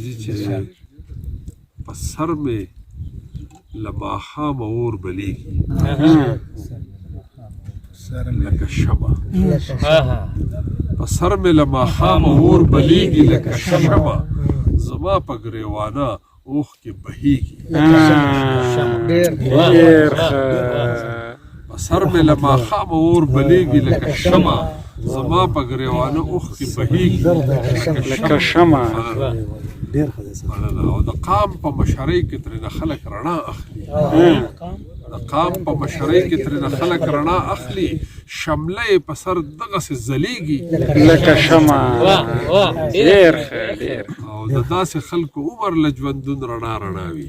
دی جی چې په سر مې له ماښامه اور بلېږي لکه شمع. په سر مې له ماښامه اور بلېږي لکه شمع، زما په ګرېوانه اوښکې بهېږي. ډېر ډېر ښه. په سر مې له ماښامه اور بلېږي لکه شمع، زما په ګرېوانه اوښکې بهېږي لکه شمع. ډېر ښه دی. مننه. او د قام په مشرۍ کې ترېنه خلک رڼا اخلي، د قام په مشرۍ کې ترېنه خلک رڼا اخلي، شمله یې په سر دغسې ځلېږي لکه شمع. ډېر ښه، ډېر. او د داسې خلکو عمر له ژوندون رڼا رڼا وي،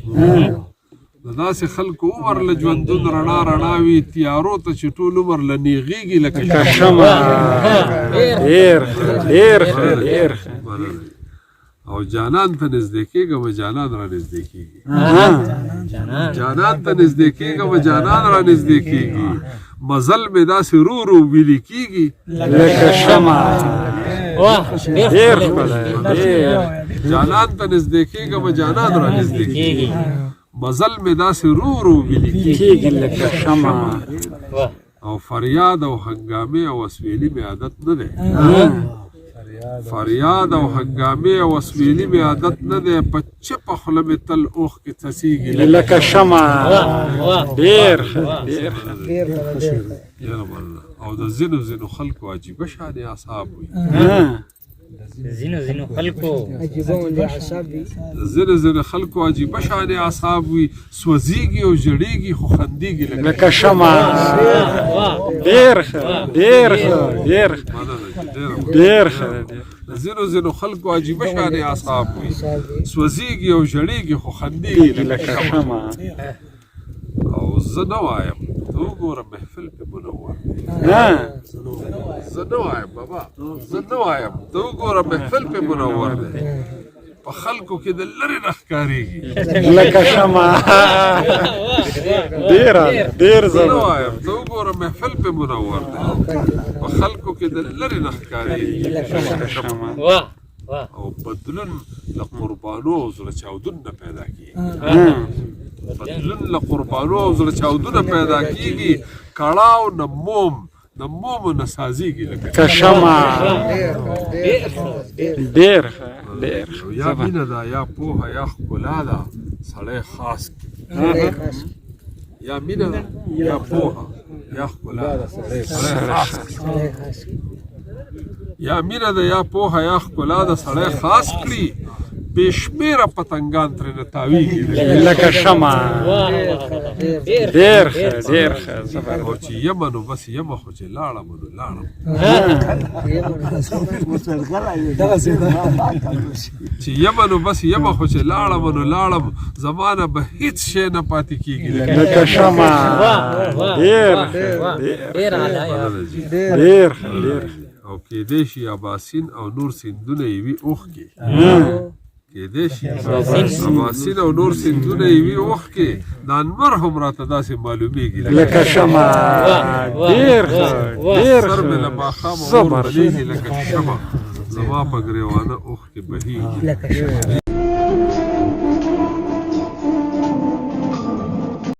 د داسې خلکو عمر له ژوندون رڼا رڼا وي، تیارو ته چې ټول عمر له نیغېږي لکه لکه شمع. شمع. ډېر ښه، ډېر ښه، ډېر ښه. مننه. او جانان ته نږدې کېږم، جانان را نږدې کېږي. جانان ته نږدې کېږم، جانان را نږدې کېږي، مزل مې داسې رو رو ویلي کېږي لکه شمع. ډېر ښکلی، ډېر. جانان ته نږدې کېږم، جانان را نږدې کېږي، مزل مې داسې رو رو ویلي کېږي کېږي لکه شمع. او فریاد او هنګامې او اسویلي مې عادت نه دی، فریاد او هنګامې او اسویلي مې عادت نه دی، په چپه خوله مې تل اوښکې څڅېږي لکه شمع. ډېر ښه، ډېر ښه. ډېر ښه، ډېر ښه. ډېره مننه. او د ځینو ځینو خلکو عجیبه شانې اعصاب وي، ځینو ځینو خلکو عجیبه غوندې اعصاب وي. د ځینو ځینو خلکو عجیبه شانې اعصاب وي، سوځېږي او ژړېږي خو خندېږي لکه لکه شمع. ډېر ښه، ډېر ښه، ډېر ښه. مننه جي، ډېره مننه. ډېر ښه، ډېر. د ځینو ځینو خلکو عجیبه شانې اعصاب وي، سوځېږي او ژړېږي خو خندېږي لکه لکه شمع. شمع. او زه نه وایم، ته وګوره محفل پې منور دی. زه نه وایم بابا، زه نه وایم، ته وګوره محفل پې منور دی، په خلکو کې د لرې نه ښکارېږي. لکه شمع. ډېر، ډېر. زه نه زبر. وایم، ته وګوره محفل پې منور دی، په خلکو کې د لرې نه ښکارېږي لکه شمع. او بدلون له قربانو او زړه چاودون نه پیدا کېږي، بدلون له قربانو او زړه چاودونه پیدا کېږي، کړاو نه موم، د مومو نه سازېږي لکه لکه شمع. ډېر ښه، ډېر ښه. او یا مینه ده یا پوهه یا ښکلا ده سړی خاص کړي، یا مینه ده یا پوهه یا ښکلا ده سړی خاص کړي، یا مینه ده یا پوهه یا ښکلا ده سړی خاص کړي، بې شمېره پتنګان ترېنه تاویږي لکه شمع. ډېر ښه، ډېر ښه، زبر. او چې یمه نو بس یمه، خو چې لاړم نو لاړم، چې یمه نو بس یمه، خو چې لاړم نو لاړم، زمانه به هیڅ شی نه پاتې کېږي لکه شمع. ډېر ښه، ډېر. ډېر اعلی. مننه جي. ډېر ښه، ډېر ښه. او کېدای شي اباسین او نور سیندونه یې وي اوښکې، کېدای شي اباسین او نور سیندونه یې وي اوښکې، دا لمر هم راته داسې معلومېږي لکه شمع. ډېر ښه، ډېر سر مې له ښه. ماښامه اور زبر. بلېږي لکه شمع، زما په ګرېوانه اوښکې بهېږي لکه شمع.